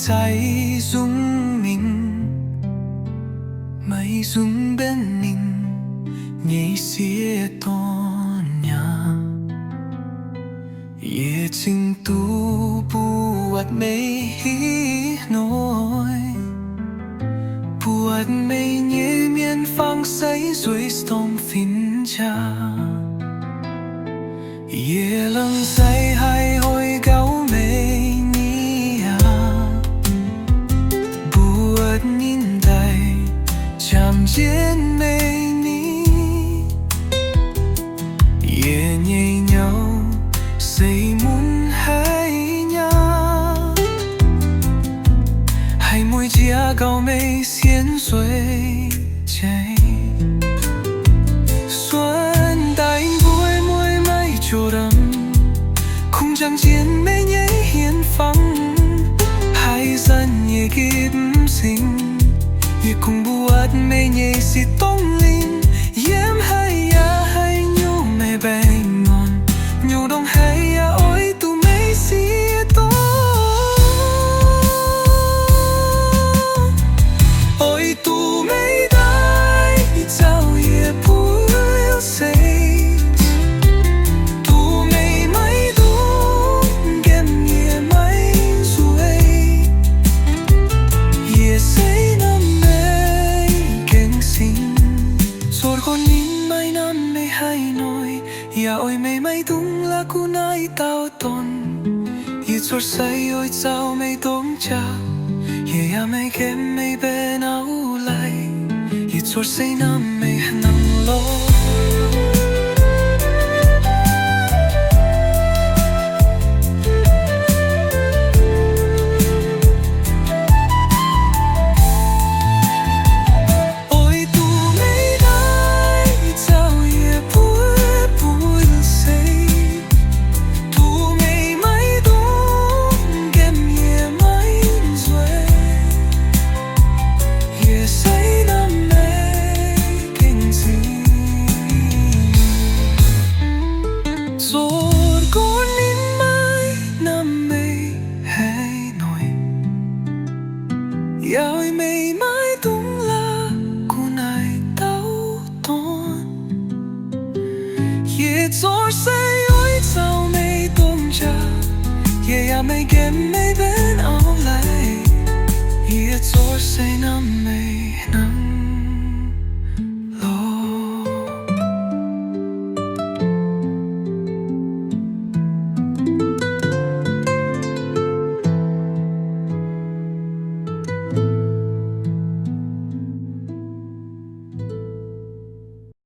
daaih nzung mingh, maiv nzung benx ninh nyei sieqv dorn aqv. Yie cingx duqv buatc meih hiv hnoi, buatc meih nyei mienh fangx sai nzueic dorngc fin-jaa. Yie longc sai haih hoic gauh meih nyei aqv, buatc ninh daaih jangx jienv meih ni. Yie nyei nyouv se mun haic nyei, haih mueiz jiex gauh meih sienx nzueic jeiv. Suonc daaih mbuo mueiz maiv joux ndamv, kungx jangx jienv meih nyei hien fangx, haih zanc yie gitv m'zing. Yie kungx buatc meih nyei sieqv dorn lingh, yiem haaix yaac haaix nyungc meih baengh orn, nyungc ndongc haaix yaac oix duqv meih sieqv dorn. Oix duqv meih daaih zauh yie buic seix, duqv meih maiv dungx nqemh yie maiv nzueic. Yie se namx meih gengh sin, zorqv gorn ninh maiv namx meih haaix hnoi, yaac oix meih maiv dungx la'kuqv naaiv dauh dorn. Yie zorqv sai oix zauh meih dongh jaax, yie yaac maiv nqemh meih benx auv-laic. Yie zorqv sai namx meih hnangv lorqc. Oix duqv meih daaih zauh yie buic buic seix, duqv meih maiv dungx nqemh yie maiv nzueic. Yie se namx meih gengh sin, zorqv gorn ninh maiv namx meih haaix hnoi, yaac oix meih maiv dungx la'kuqv naaiv dauh dorn. Yie zorqv sai oix zauh meih dongh jaax, yie yaac maiv nqemh meih benx auv-laic. Yie zorqv sai namx